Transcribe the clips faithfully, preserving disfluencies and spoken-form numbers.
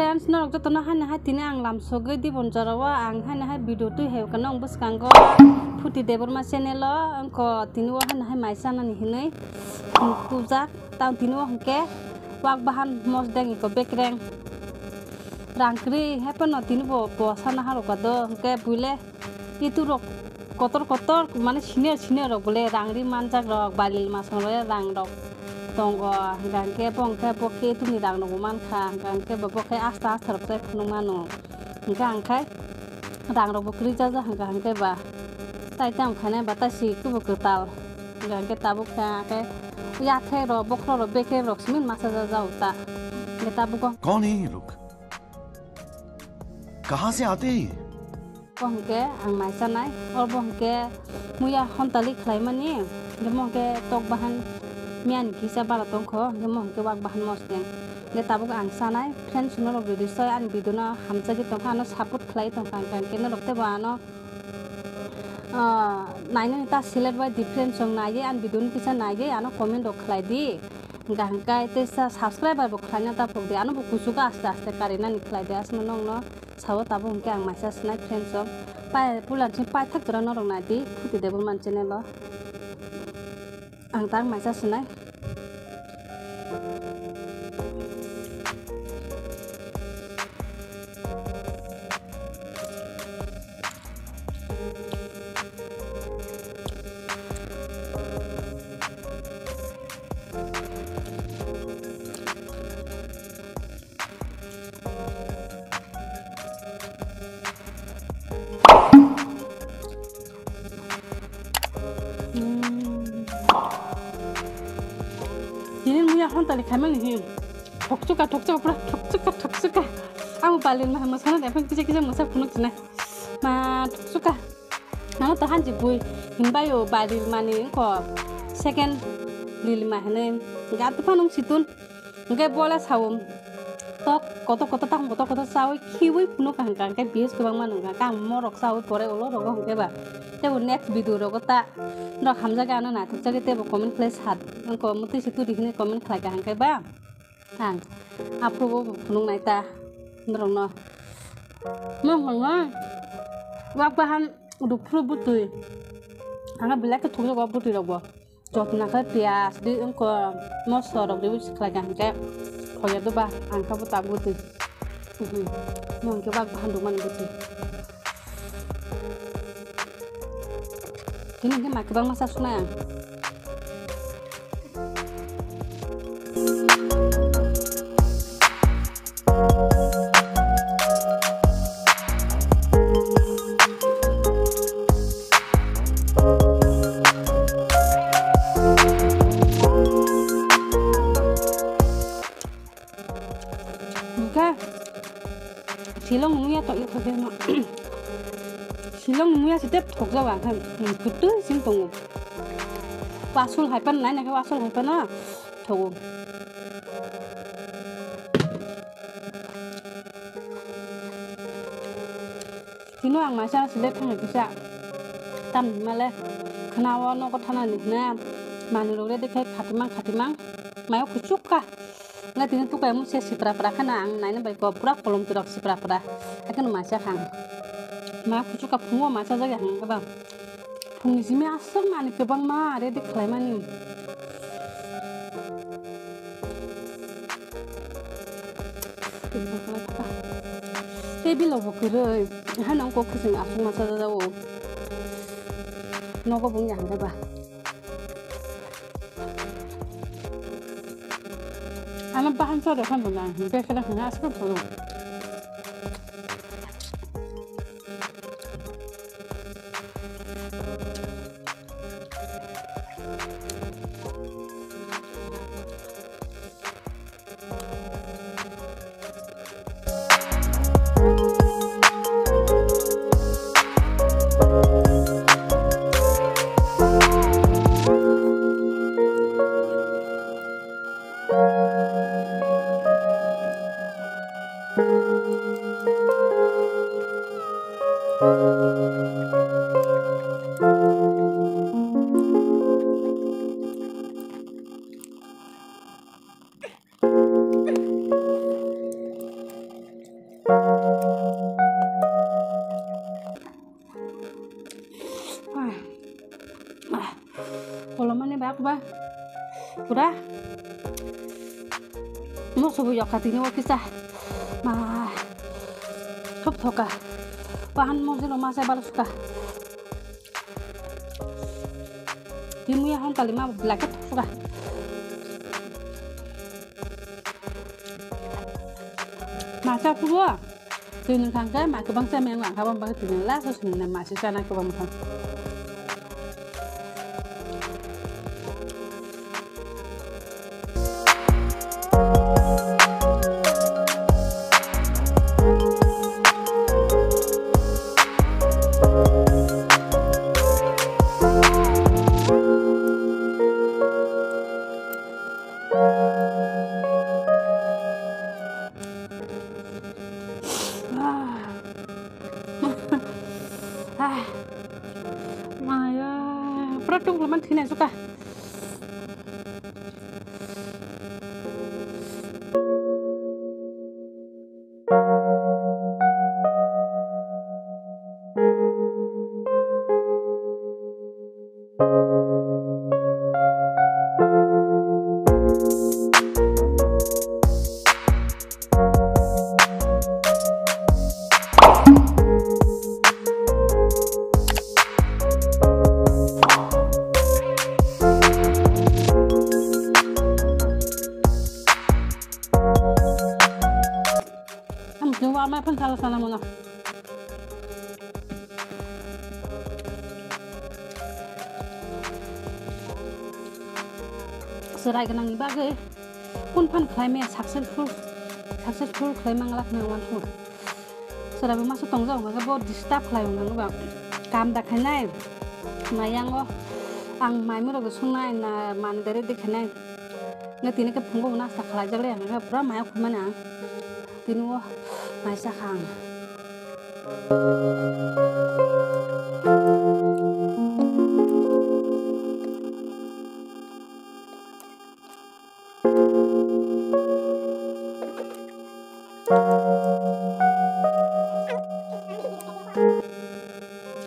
Friends, norok jotono haino hai tini ang lamsogwi Dibon jorao ang haino hai video twi hai khe nong bwskango Phuti Debbarma channel o wngkha tini o haino hai mai chanani hinwi tubjak. Tang tini o hwnkhe wak bahan mosdeng iko bekreng rang kwrwi hai phano tini bo bo sana harok ka do hwnkhe buile itu rok kotor kotor mane senior senior rok bole rang ri manjak rok balil masong rok rang rok tongo hwnkha hwnkhe bo hwnkhe bo khe itu ni rang rok bo mankha hwnkha hwnkhe bo bo khe asta asta rok chai phunuk mano hwnkha hwnkhe rang rok bo kwrwi jajak hwnkha hwnkhe ba tai tamo khainai ba tai si kubo kwtal hwnkha hwnkhe tabuk khe hwnkhe yathek rok bokhorok rok bekreng rok simi masa jajak ta hwnkhe tabuk. कौन है ये लोग? कहाँ से आते हैं ये? Bo hwnkhe ang mai chanai, oro bo hwnkhe muya hontali khlaimani, hwnkhe mo hwnkhe tok bahan miyani kisa bara tongkho, hwnkhe mo hwnkhe wak bahan mosdeng. Hwnkhe tabuk ang chanai, friends norok rwdi soi ani video no hamjagwi tongkha, ano support khlai tongkha, hwnkhe norok teibo ano, ah, nainani ta select bai different song naiwi ani video no kisa naiwi ano comment rok khlai di. Hwnkha hwnkhe teisa subscriber bo khlaina ta phok di, ano bo kuchugo aste aste karinani khlai di, aswkno nokno sao tabuk hwnkhe ang maisa sinai friends rok. Pai pulan sing paithak jora norok nai di, Phuti Debbarma channel o. Ang tak maisa sinai. Hmm. Tini muya hontali khaimani hi. Thokchuka, thokchuka, pura thokchuka, thokchuka. Ang balil ma masana de, kisa kisa masa phunuk sinai. Ma thokchuka. Nang to hanji bui hinbai o balil mani ko second lil ma hinai. Ga tu phanung situn. Hwnkhe bola sao, tok kotor kotor, takung kotor kotor chaui khiui phunuk ka hwnkha, hwnkhe views kwbangma nungkha, kang morok chaui pore ulo rogo hwnkhe ba. Teibo next video rogo ta norok hamjakhe ano naithokjakgwi teibo comment khlai sat, wngkha mwtwi se turi hinwi comment khlaikha hwnkhe ba. Ang aphuru bo phunuknai ta norokno. Nokno wak bahan rukphuru bwtwi. Ang belai khe thokjago bwtwi rokbo. Jotna khe piyaj di wngkha, moso rok di use khlai kha hwnkhe thoya doba ang khe bo tabuk bwtwi. Mhm. Mo hwnkhe bak bahan rwmani bwtwi. Tini hwnkhe ma kwbangma cha sunai ang. Hwnkhe silong ni muya tok thok no. Silong ni muya site thok jago ang khe. Hmm, kwtwi sing tongo. Wasul hai pan nai nai khe wasul hai pan no thogo. Tino ang maisa select thangwi kisa. Tamni hwnmale khwnao nogo thanani hwnwi manwirok ready khai khatimang khatimang mayo kuchuk kha. Wngkha tini tukaimung se sipra pra kheno ang naina bai kok pura kolom tirok sipra pra. Haikhe no maisa kha ang. Ma kuchuk kha phungo maisa jagwi ang khe ba. Phungni simi aswk manwi kwbangma ready khlaimani. Tei bilo bo kwrwi. Haino wngkha kwchwng aswk masa jago. Nogo bo wngya hwnkhe ba. Ano bahan chorwi khe bo nang hwnkhe khe hwnkhe aswk phuru. Kolomani ba ba. Pura. Mo sobo yokha tini o kisa. Ma. Thop thoka. Pahan mo jino ma sai balo suka. Tini ya hon kali ma blanket suka. Ma cha puro. Twi nwng thang khe ma kwbang cha meng lang kha, bang bagwi twi nwng last o swngnai ma se chana kwbang thang. Ah. Ah. Maya, pura tungkol man thina suka. Ang khe wa mai phan sala sana mano. Chwrai gwnangni bagwi kun phan khlai maya successful, successful khlai manglak nang wan phun. Chwrai bo masa tongjak hwnba khe bo disturb khlai wng nang ba. Kam da khainai. Mai yango ang mai murok songnai na mani dari de khainai. Nga tini khe phungo nasta khlaijak le, ang khe pura maya khumani ang. Tini o mai sakha ang.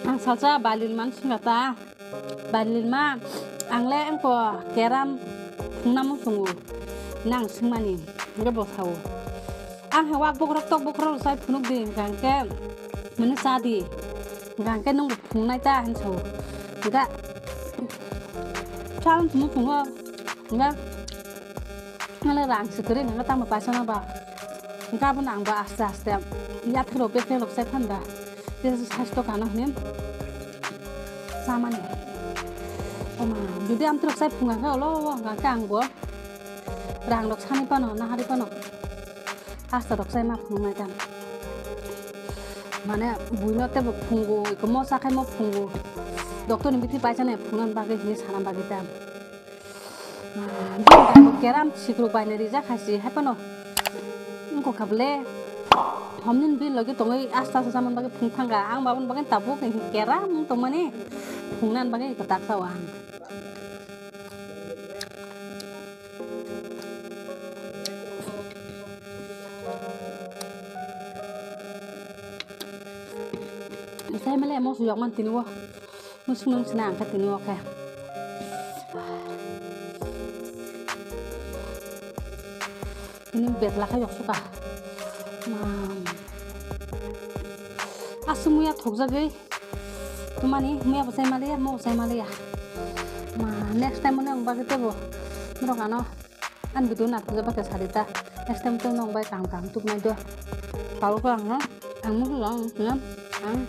Ang salsa balil man singata. Balil ma, ang le engko keram phungna muchungo, nang singmani, hingke bo sao. Ang he wak bokhorok tok bokhorok sai phunuk di, hingka hingke mani cha di, hingka hingke nung bo phungnai ta, hin sao. Hingka, chal muchungo, hingka, ang le rang se kwrwi, hingka tamo paisa no ba. Hingka abono ang bo aste aste yathek rok befre rok sai phan da. Tei sastho kano hwnwi chamani. Oma, jodi amtwrok chai phunga khe olo o hwnka khe ang bo rang rok sani pano, nahari pano. Hasta rok chai ma phunuknai ta. Mane buino teibo phungo, eko mo cha khai mo phungo. Doctor ni bithi paisa nai phungnani bagwi hwnwi sana bagwi ta. Bini keram sikruk bai nai rijak hai se, hai phano wngkha kha bole. Hom nini bini logi tongwi asta sa chamani bagwi phung thangkha. Ang bo aboni bagwi tabuk keram wng tongmani phungnani bagwi kwtak sao ang. Sai male mo suyok man tini o. Musu nung sina ang khe tini o khe. Tini betla khe yok suka. Mam. Aswk muya thokjagwi. Tumani muya bo chai maliya, mo bo chai maliya. Ma, next time mo nang bagwi tebo. Norok ano. Ani video nathok jaba khe sadi ta. Next time to nong bai kaham kaham tubunai do. Palo ko ang no. Ang musu ang no. Ang.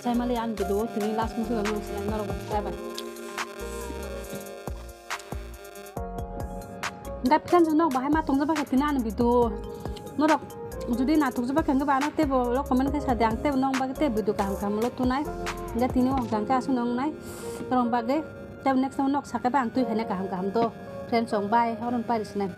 Chai mali ani video tini last musu ang nong silang norok bye bye. Hingke friends rok nog bahai ma tong jaba khe tini ani video. Norok jodi nathok jaba khe hingke ba ano tebo lo comment khe sadi ang tebo nong bagwi tebo video kaham kaham lo tunai. Hingke tini o hingke aswk nong nai. Norok bagwi tebo next time nog sakhe ba ang twi haina kaham kaham do. Friends rok bye, horon pari sinai.